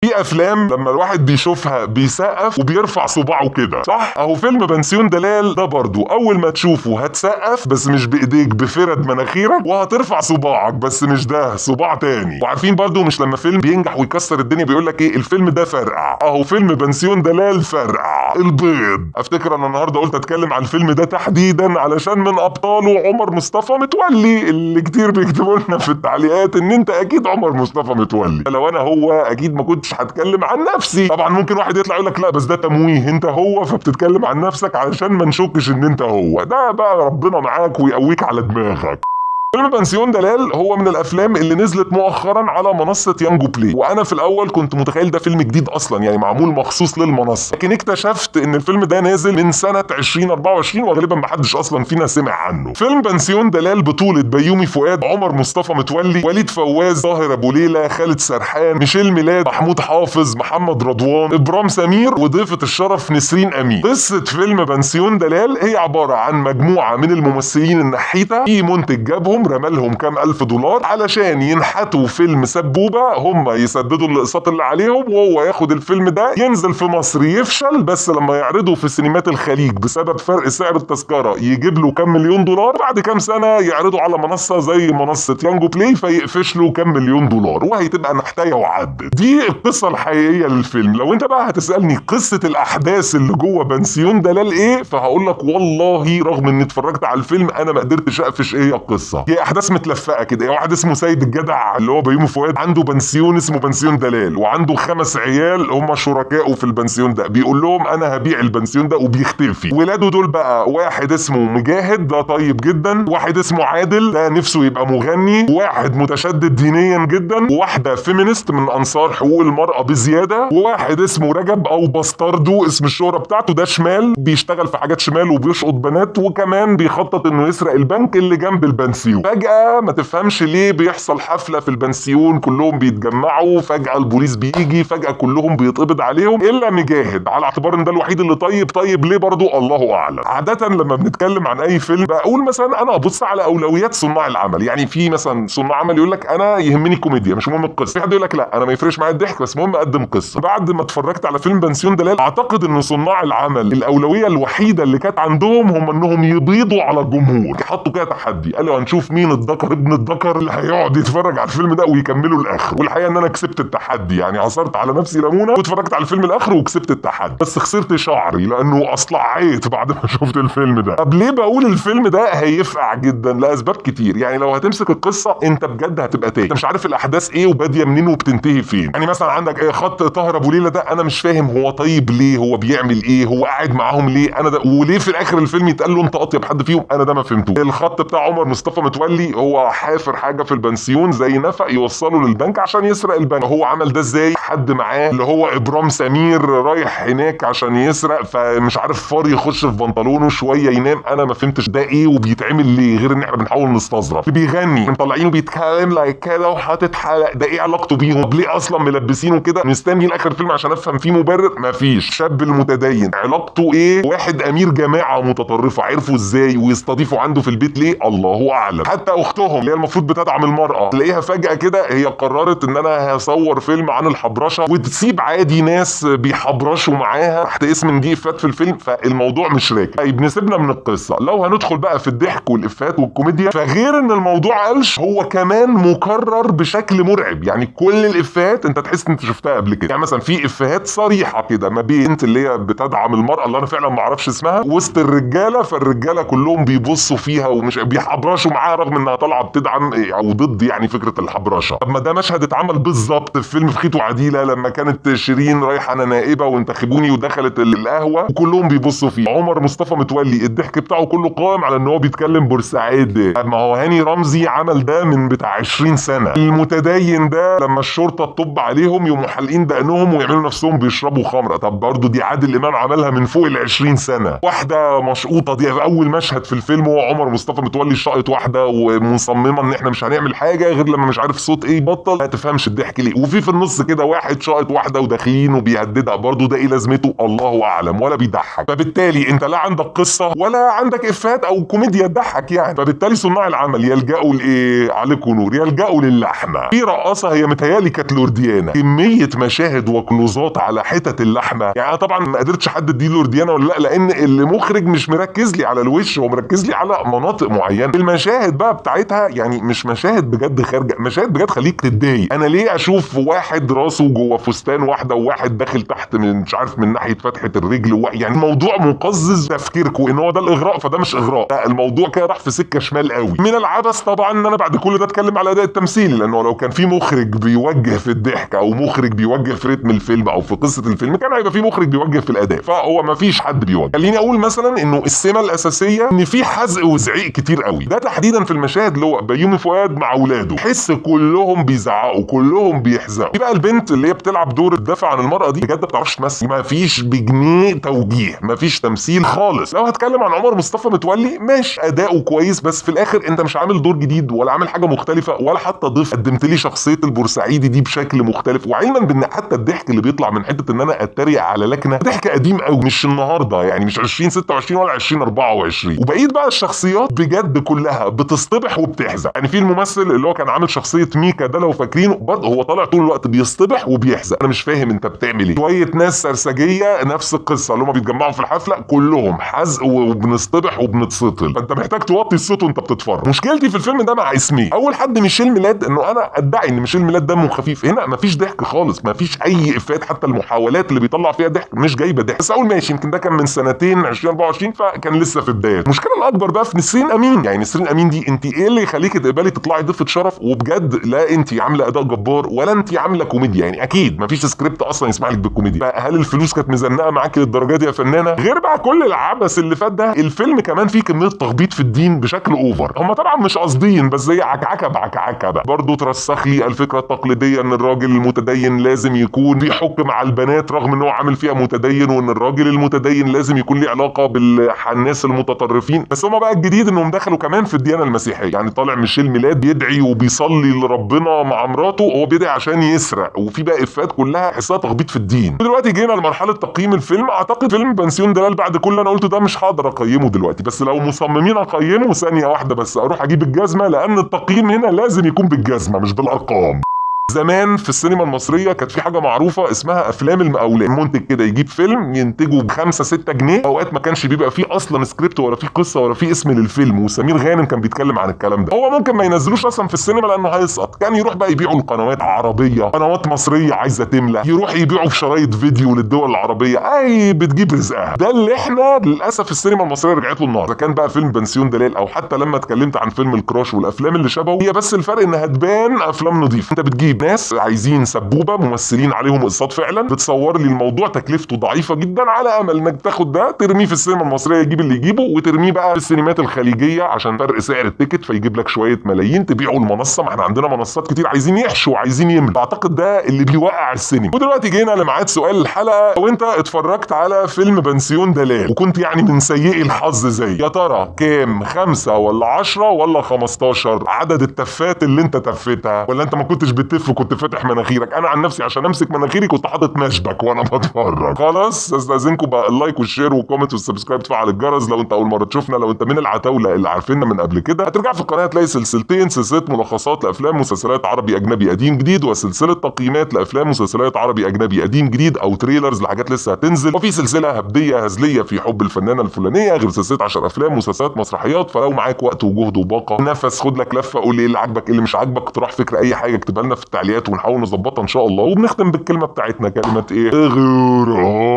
في افلام لما الواحد بيشوفها بيسقف وبيرفع صباعه كده، صح؟ اهو فيلم بنسيون دلال ده برضو اول ما تشوفه هتسقف، بس مش بايديك، بفرد مناخيرك، وهترفع صباعك بس مش ده، صباع تاني. وعارفين برضو مش لما فيلم بينجح ويكسر الدنيا بيقول لك ايه الفيلم ده فرقع؟ اهو فيلم بنسيون دلال فرقع البيض. افتكر انا النهارده قلت اتكلم عن الفيلم ده تحديدا علشان من ابطاله عمر مصطفى متولي، اللي كتير بيكتبوا لنا في التعليقات ان انت اكيد عمر مصطفى متولي. لو انا هو اكيد ما كنتش هتكلم عن نفسي. طبعا ممكن واحد يطلع يقول لك لا بس ده تمويه، انت هو فبتتكلم عن نفسك علشان ما نشكش ان انت هو. ده بقى ربنا معاك ويقويك على دماغك. فيلم بنسيون دلال هو من الافلام اللي نزلت مؤخرا على منصة يانجو بلاي، وانا في الاول كنت متخيل ده فيلم جديد اصلا، يعني معمول مخصوص للمنصه، لكن اكتشفت ان الفيلم ده نازل من سنة 2024 وغالبا ما حدش اصلا فينا سمع عنه. فيلم بنسيون دلال بطوله بيومي فؤاد، عمر مصطفى متولي، وليد فواز، طاهر ابو ليلى، خالد سرحان، ميشيل ميلاد، محمود حافظ، محمد رضوان، ابرام سمير، وضيفه الشرف نسرين امين. قصة فيلم بنسيون دلال هي عبارة عن مجموعة من الممثلين النحيته، في منتج جابهم رمالهم كام الف دولار علشان ينحتوا فيلم سبوبه، هم يسددوا الاقساط اللي عليهم وهو ياخد الفيلم ده ينزل في مصر يفشل، بس لما يعرضه في سينمات الخليج بسبب فرق سعر التذكرة يجيب له كام مليون دولار، بعد كام سنة يعرضه على منصة زي منصة يانجو بلاي فيقفش له كام مليون دولار، وهتبقى نحتايه وعدت. دي القصة الحقيقية للفيلم. لو انت بقى هتسالني قصة الاحداث اللي جوه بنسيون دلال ايه، فهقول لك والله رغم اني اتفرجت على الفيلم انا ما قدرتش اقفش ايه القصة. هي احداث متلفقه كده. يعني واحد اسمه سيد الجدع اللي هو بيومي فؤاد عنده بنسيون اسمه بنسيون دلال، وعنده 5 عيال هم شركائه في البنسيون ده، بيقول لهم انا هبيع البنسيون ده وبيختفي. ولاده دول بقى واحد اسمه مجاهد ده طيب جدا، واحد اسمه عادل ده نفسه يبقى مغني، واحد متشدد دينيا جدا، وواحدة feminist من انصار حقوق المراة بزيادة، وواحد اسمه رجب او باستاردو اسم الشهرة بتاعته، ده شمال بيشتغل في حاجات شمال وبيشقط بنات، وكمان بيخطط انه يسرق البنك اللي جنب البنسيون. فجأة ما تفهمش ليه بيحصل حفلة في البنسيون، كلهم بيتجمعوا، فجأة البوليس بيجي، فجأة كلهم بيتقبض عليهم إلا مجاهد، على اعتبار ان ده الوحيد اللي طيب. طيب ليه برضو؟ الله أعلم. عادة لما بنتكلم عن أي فيلم بقول مثلا أنا أبص على أولويات صناع العمل، يعني في مثلا صناع عمل يقول لك أنا يهمني الكوميديا مش مهم القصة، في حد يقول لك لا أنا ما يفرقش معايا الضحك بس مهم أقدم قصة. بعد ما اتفرجت على فيلم بنسيون دلال أعتقد إن صناع العمل الأولوية الوحيدة اللي كانت عندهم هم إنهم يبيضوا على الجمهور، حطوا كده تحدي، قالوا هنشوف مين الذكر ابن الذكر اللي هيقعد يتفرج على الفيلم ده ويكمله لاخره. والحقيقة ان انا كسبت التحدي، يعني عصرت على نفسي ليمونه واتفرجت على الفيلم الاخر وكسبت التحدي، بس خسرت شعري لانه اصلعيت بعد ما شفت الفيلم ده. طب ليه بقول الفيلم ده هيفقع جدا؟ لاسباب كتير. يعني لو هتمسك القصة انت بجد هتبقى تايه، انت مش عارف الاحداث ايه وباديه منين وبتنتهي فين. يعني مثلا عندك ايه خط طاهر ابو ليلى ده، انا مش فاهم هو طيب ليه، هو بيعمل ايه، هو قاعد معاهم ليه، انا ده وليه في الاخر الفيلم يتقال له انت اطيب حد فيهم، انا ده ما فهمتوش. الخط بتاع عمر مصطفى متولي هو حافر حاجة في البنسيون زي نفق يوصله للبنك عشان يسرق البنك، هو عمل ده ازاي؟ حد معاه اللي هو ابرام سمير رايح هناك عشان يسرق، فمش عارف فار يخش في بنطلونه شوية ينام، انا ما فهمتش ده ايه وبيتعمل ليه، غير ان احنا بنحاول نستظرف. بيغني مطلعينه بيتكلم like كده وحاطط حلق، ده ايه علاقته بيهم؟ ليه اصلا ملبسينه كده؟ مستني لاخر الفيلم عشان افهم فيه مبرر؟ مفيش. شاب المتدين علاقته ايه؟ واحد امير جماعة متطرفة عرفوا ازاي ويستضيفوا عنده في البيت ليه؟ الله اعلم. حتى اختهم اللي هي المفروض بتدعم المراة تلاقيها فجاة كده هي قررت ان انا هصور فيلم عن الحبرشه، وتسيب عادي ناس بيحبرشوا معاها تحت اسم ان دي افات في الفيلم، فالموضوع مش راكب. طيب نسيبنا من القصة، لو هندخل بقى في الضحك والافات والكوميديا، فغير ان الموضوع قلش هو كمان مكرر بشكل مرعب. يعني كل الافات انت تحس ان انت شفتها قبل كده. يعني مثلا في افيهات صريحه كده ما بين انت اللي هي بتدعم المراة اللي انا فعلا ما اعرفش اسمها وسط الرجالة، فالرجاله كلهم بيبصوا فيها ومش بيحبرشوا معاها رغم انها طالعه بتدعم او ضد يعني فكرة الحبرشه. طب ما ده مشهد اتعمل بالظبط في فيلم بخيت وعديله لما كانت شيرين رايحة انا نائبه وانتخبوني ودخلت القهوة وكلهم بيبصوا فيه. عمر مصطفى متولي الضحك بتاعه كله قائم على ان هو بيتكلم بورسعيد. طب ما هو هاني رمزي عمل ده من بتاع 20 سنة. المتدين ده لما الشرطة تطب عليهم يقوموا حالقين دقنهم ويعملوا نفسهم بيشربوا خمره، طب برضه دي عادل امام عملها من فوق ال 20 سنة. واحدة مشقوطه دي في اول مشهد في الفيلم هو عمر مصطفى متولي شقط واحدة واحدة ومصممه ان احنا مش هنعمل حاجة غير لما مش عارف صوت ايه يبطل، ما تفهمش الضحك ليه. وفي النص كده واحد شاقط واحدة وداخلين وبيهددها برضه، ده ايه لازمته؟ الله اعلم، ولا بيضحك. فبالتالي انت لا عندك قصة ولا عندك افات او كوميديا تضحك يعني. فبالتالي صناع العمل يلجأوا لايه؟ عليكم نور، يلجأوا للحمه. في رقاصه هي متهيألي كانت لورديانا، كمية مشاهد وكلوزات على حتت اللحمة، يعني انا طبعا ما قدرتش احدد دي لورديانا ولا لا، لان المخرج مش مركز لي على الوش، هو مركز لي على مناطق معينة. المشاهد بقى بتاعتها يعني مش مشاهد بجد خارجه، مشاهد بجد خليك تتضايق. انا ليه اشوف واحد راسه جوه فستان واحدة وواحد داخل تحت من مش عارف من ناحية فتحه الرجل يعني الموضوع مقزز تفكيركم ان هو ده الاغراء، فده مش اغراء، لا الموضوع كده راح في سكة شمال قوي. من العبث طبعا ان انا بعد كل ده اتكلم على اداء التمثيل، لانه لو كان في مخرج بيوجه في الضحك او مخرج بيوجه في رتم الفيلم او في قصة الفيلم كان هيبقى في مخرج بيوجه في الاداء، فهو ما فيش حد بيوجه. خليني اقول مثلا انه السمة الاساسية ان في حزق وزعيق كتير قوي، ده تحديدا في المشاهد اللي هو بيومي فؤاد مع اولاده، حس كلهم بيزعقوا كلهم بيحزقوا. في بقى البنت اللي هي بتلعب دور الدفاع عن المراة دي بجد ما بتعرفش تمثل، ما فيش بجنيه توجيه، ما فيش تمثيل خالص. لو هتكلم عن عمر مصطفى متولي ماشي اداؤه كويس، بس في الاخر انت مش عامل دور جديد ولا عامل حاجة مختلفة ولا حتى ضيف قدمت لي شخصية البورسعيدي دي بشكل مختلف. وعلما بان حتى الضحك اللي بيطلع من حتة ان انا اتريق على لكنه ضحك قديم قوي، مش النهارده يعني، مش 2026 ولا 2024. وبقيت بقى الشخصيات بجد كلها بتصطبح وبتحزق، يعني في الممثل اللي هو كان عامل شخصية ميكا ده لو فاكرينه برضه هو طالع طول الوقت بيصطبح وبيحزق، انا مش فاهم انت بتعمل ايه. شوية ناس سرسجيه نفس القصة اللي هم بيتجمعوا في الحفلة كلهم حزق وبنصطبح وبنتسطل، فانت محتاج توطي الصوت وانت بتتفرج. مشكلتي في الفيلم ده مع اسمين، اول حد ميشيل ميلاد، انه انا ادعي ان ميشيل ميلاد دمه خفيف، هنا مفيش ضحك خالص، مفيش اي افات، حتى المحاولات اللي بيطلع فيها ضحك مش جايبه ضحك. بس اقول ماشي يمكن ده كان من سنتين 2024 فكان لسه في بدايته. المشكلة الاكبر بقى في نسرين امين، يعني نسرين امين دي انت ايه اللي يخليك تقبلي تطلعي ضيفه شرف وبجد لا انت عامله اداء جبار ولا انت عامله كوميديا، يعني اكيد مفيش سكريبت اصلا يسمح لك بالكوميديا، فهل الفلوس كانت مزنقه معاك للدرجة دي يا فنانة؟ غير بقى كل العبث اللي فات ده، الفيلم كمان فيه كمية تخبيط في الدين بشكل over، هم طبعا مش قاصدين بس هي عكعكه بعكعكه بقى. برضه ترسخ لي الفكرة التقليدية ان الراجل المتدين لازم يكون بيحك مع البنات رغم ان هو عامل فيها متدين، وان الراجل المتدين لازم يكون ليه علاقة بالناس المتطرفين. بس هما بقى الجديد انهم دخلوا كمان في الديانة المسيحية، يعني طالع ميشيل ميلاد بيدعي وبيصلي لربنا مع مراته، وهو بيدعي عشان يسرق، وفي بقى افات كلها حسها تخبيط في الدين. دلوقتي جينا لمرحلة تقييم الفيلم. اعتقد فيلم بنسيون دلال بعد كل اللي انا قلته ده مش هقدر اقيمه دلوقتي، بس لو مصممين اقيمه ثانية واحدة بس اروح اجيب الجزمة، لان التقييم هنا لازم يكون بالجزمه مش بالارقام. زمان في السينما المصرية كانت في حاجة معروفة اسمها افلام المقاولات، منتج كده يجيب فيلم ينتجه ب 5 6 جنيه، اوقات ما كانش بيبقى فيه اصلا سكريبت ولا فيه قصة ولا فيه اسم للفيلم، وسمير غانم كان بيتكلم عن الكلام ده. هو ممكن ما ينزلوش اصلا في السينما لانه هيسقط، كان يروح بقى يبيعوا لقنوات عربية، قنوات مصرية عايزه تملى، يروح يبيعوا في شرايط فيديو للدول العربية، اي بتجيب رزقها. ده اللي احنا للاسف السينما المصرية رجعت له النهارده، كان بقى فيلم بنسيون دلال او حتى لما اتكلمت عن فيلم الكراش والافلام اللي شبهه، هي بس الفرق انها تبان افلام نظيفة. انت بتجيب ناس عايزين سبوبه، ممثلين عليهم اقساط فعلا، بتصور لي الموضوع تكلفته ضعيفة جدا، على امل انك تاخد ده ترميه في السينما المصرية يجيب اللي يجيبه، وترميه بقى في السينمات الخليجية عشان فرق سعر ال ticket فيجيب لك شوية ملايين تبيعه المنصة. ما احنا عندنا منصات كتير عايزين يحشوا عايزين يملوا. اعتقد ده اللي بيوقع السينما. ودلوقتي جينا لميعاد سؤال الحلقة. لو انت اتفرجت على فيلم بنسيون دلال وكنت يعني من سيئي الحظ زي، يا ترى كام؟ 5 ولا 10 ولا 15 عدد التفات اللي انت تفتها؟ ولا انت ما كنتش بتف وكنت فاتح مناخيرك؟ انا عن نفسي عشان امسك مناخيري كنت حاطط مشبك وانا بتفرج. خلاص استاذنكم بقى ال like وال share وال comment وال subscribe، تفعل الجرس لو انت اول مرة تشوفنا. لو انت من العتاوله اللي عارفيننا من قبل كده هترجع في القناة تلاقي سلسلتين، سلسلة ملخصات لافلام مسلسلات عربي اجنبي قديم جديد، وسلسلة تقييمات لافلام مسلسلات عربي اجنبي قديم جديد او trailers لحاجات لسه هتنزل، وفي سلسلة هبديه هزلية في حب الفنانة الفلانية، غير سلسلة 10 افلام مسلسلات مسرحيات. فلو معاك وقت وجهد وباقه نفس خد لك لفه، قول ايه اللي عاجبك ايه اللي مش عاجبك، اقتراح فكرة اي حاجة اكتبها لنا في التعليقات ونحاول نظبطها ان شاء الله. وبنختم بالكلمة بتاعتنا، كلمة ايه؟ غيرها.